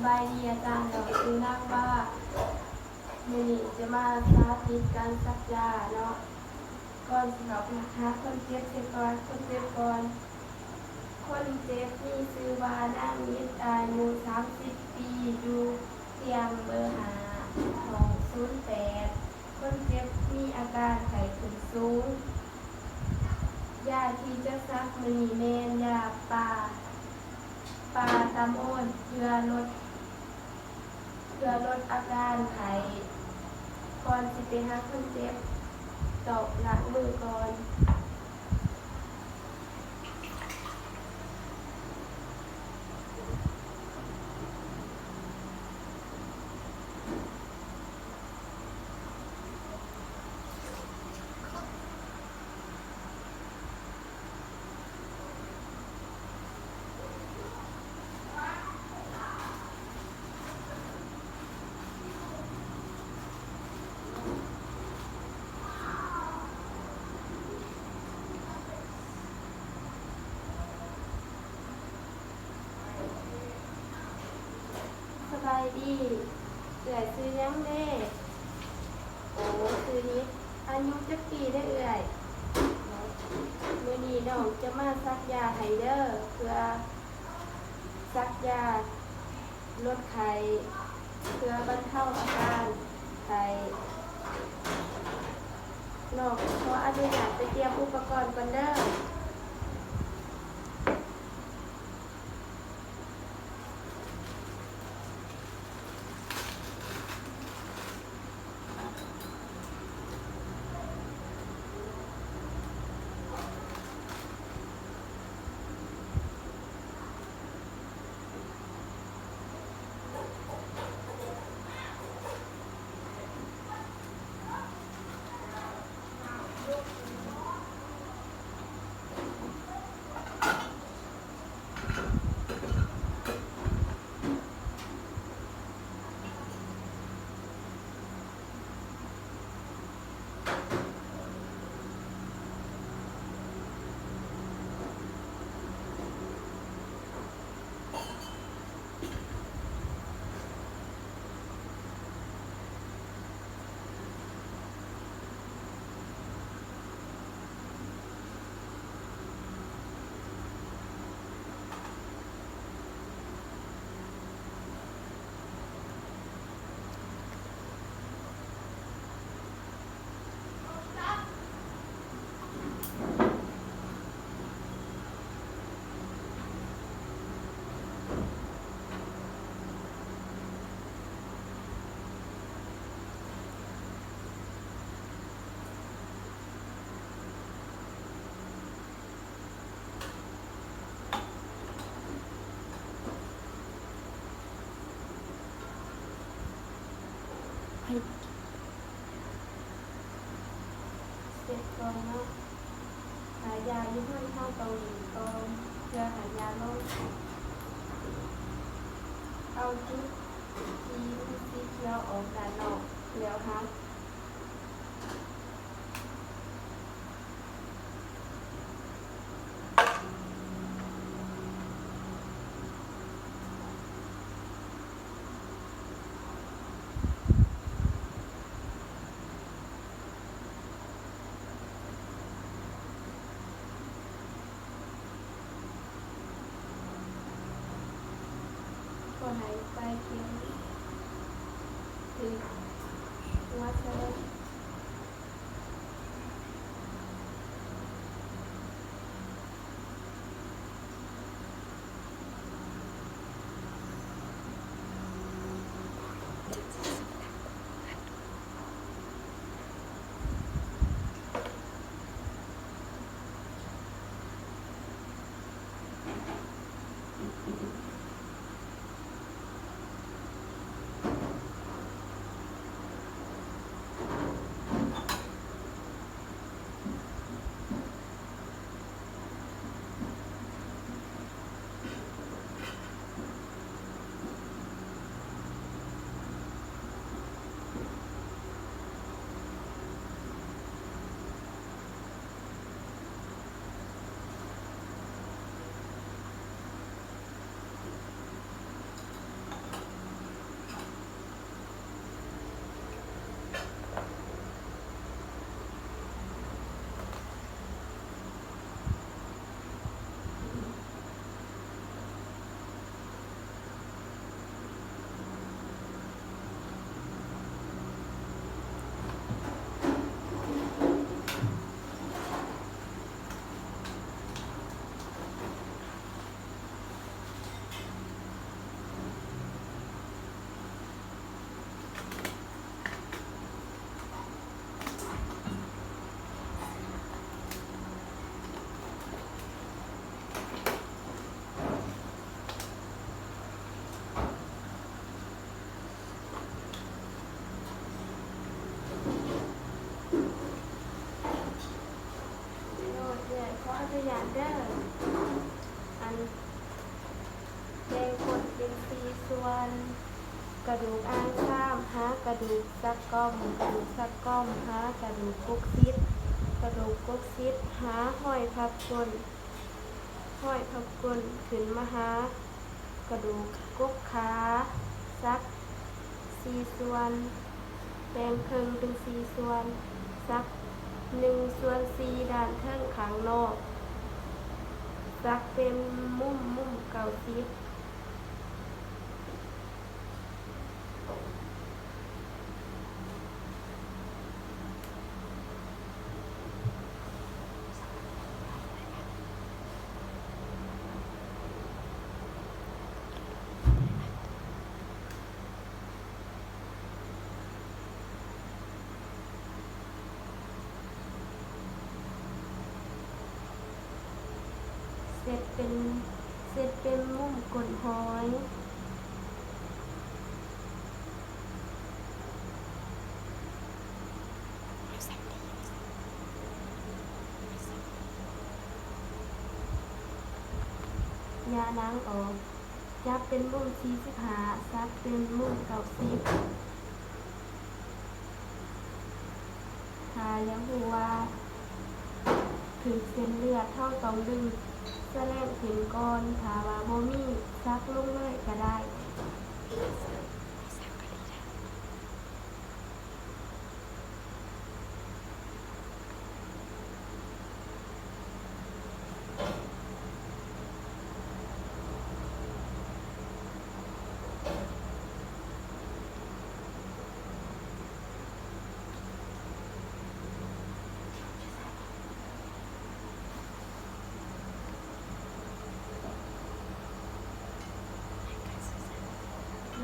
ສະບາຍດີອາຈານເນາະ ຊື່ນາງວ່າ ມື້ນີ້ຈະມາສາທິດການສັກຢາເນາະ. ກ່ອນຊິເຂົ້າໄປຫາຄົນເຈັບ ເຊັກປະຫວັດຄົນເຈັບກ່ອນ. ຄົນເຈັບມີຊື່ວ່າ ນາງນິດ ອາຍຸສາມສິບປີ ຢູ່ຕຽງເບີຫ້າ ຫ້ອງສູນແປດ. ຄົນເຈັບມີອາການໄຂ້ຂຶ້ນສູງ. ຢາທີ່ຈະສັກມື້ນີ້ແມ່ນຢາປາ ປາຕາໂມນ ເພື່ອລົດ ເພື່ອລົດອາການໄຂ້. ກ່ອນຊິໄປຫາຄົນເຈັບ ຕ້ອງລ້າງມືກ່ອນ. ສະບາຍດີ ເອື້ອຍຊື່ຫຍັງເດ? ໂອ ຊື່ນິດ. ອາຍຸຈັກປີເດເອື້ອຍ? ມື້ນີ້ນ້ອງຈະມາສັກຢາໃຫ້ເດີ ເພື່ອສັກຢາລົດໄຂ້ ເພື່ອບັນເທົາອາການໄຂ້. ນ້ອງຂໍອະນຸຍາດໄປຕຽມອຸປະກອນກ່ອນເດີ. ເຊັກກ່ອນເນາະ. ຖ້າຢາຢູ່ເທິງ ເຮົາຕ້ອງເລັ່ງກ່ອນ ເພື່ອໃຫ້ຢາລົງ. ເອົາຈຸດທີ່ມີສີຂຽວອອກດ້ານນອກ ແລ້ວຫັກ. ກໍໃຫ້ໄປເຂັມຖືກຫົວໃສ່. ເ ກະດູກອ່າງຊາມ ຫາກະດູກຊັກກ້ອມ ກະດູກຊັກກ້ອມ ຫາກະດູກກົກສິດ ກະດູກກົກສິດ ຫາຮອຍພັບກົ້ນ ຮອຍພັບກົ້ນ ຂຶ້ນມາຫາກະດູກກົກຂາ ສັກສີ່ສ່ວນ ແບ່ງເຄິ່ງເປັນສີ່ສ່ວນ ສັກໜຶ່ງສ່ວນສີ່ດ້ານເທິງຂ້າງນອກ ສັກເປັນມຸມ ມຸມເກົ້າສິບ. ເຊັດເປັນ ເຊັດເປັນມຸມກົ້ນຫອຍ. ຢ່າໜັງອອກ. ຈັບເປັນມຸມສີ່ສິບຫ້າ ສັກເປັນມຸມເກົ້າສິບ. ຖ້າຢາກຮູ້ວ່າຖືກເສັ້ນເລືອດ ເຮົາຕ້ອງດຶງສະແລນຂຶ້ນກ່ອນ, ຖ້າວ່າບໍ່ມີ ສັກລົງເລີຍກະໄດ້.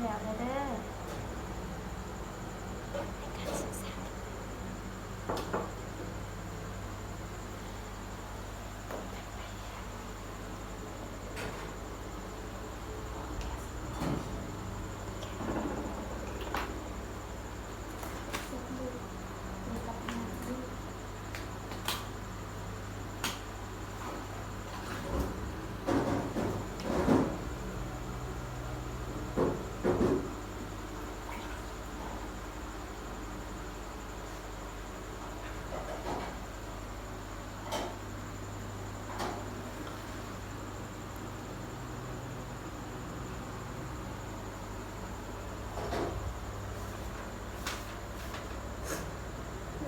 ແລ້ວແລ້ວເດີ.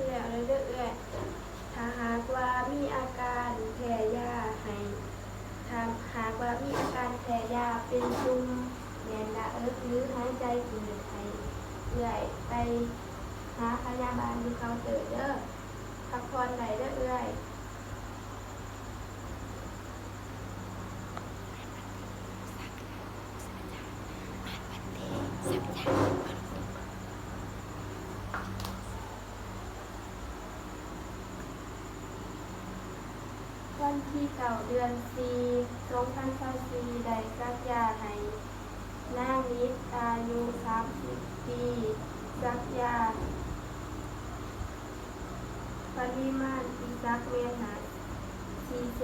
ແລ້ວເດີເອື້ອຍ, ຖ້າຫາກວ່າມີອາການແພ້ຢາໃຫ້ ຖ້າຫາກວ່າມີອາການແພ້ຢາເປັນຕຸ່ມ ແໜ້ນໜ້າເອິກ ຫຼື ຫາຍໃຈເກີດ ໃຫ້ເອື້ອຍໄປຫາພະຍາບານຢູ່ເຄົາເຕີເດີ. ພັກຜ່ອນໄດ້ເດີເອື້ອຍ. ວັນທີເກົ້າ ເດືອນສີ່ ສອງພັນຊາວສີ່ ໄດ້ສັກຢາໃຫ້ນາງນິດ ອາຍຸສາມສິບປີ, ສັກຢາ ປະລິມານທີ່ສັກແມ່ນຫ້າຊີເຊ.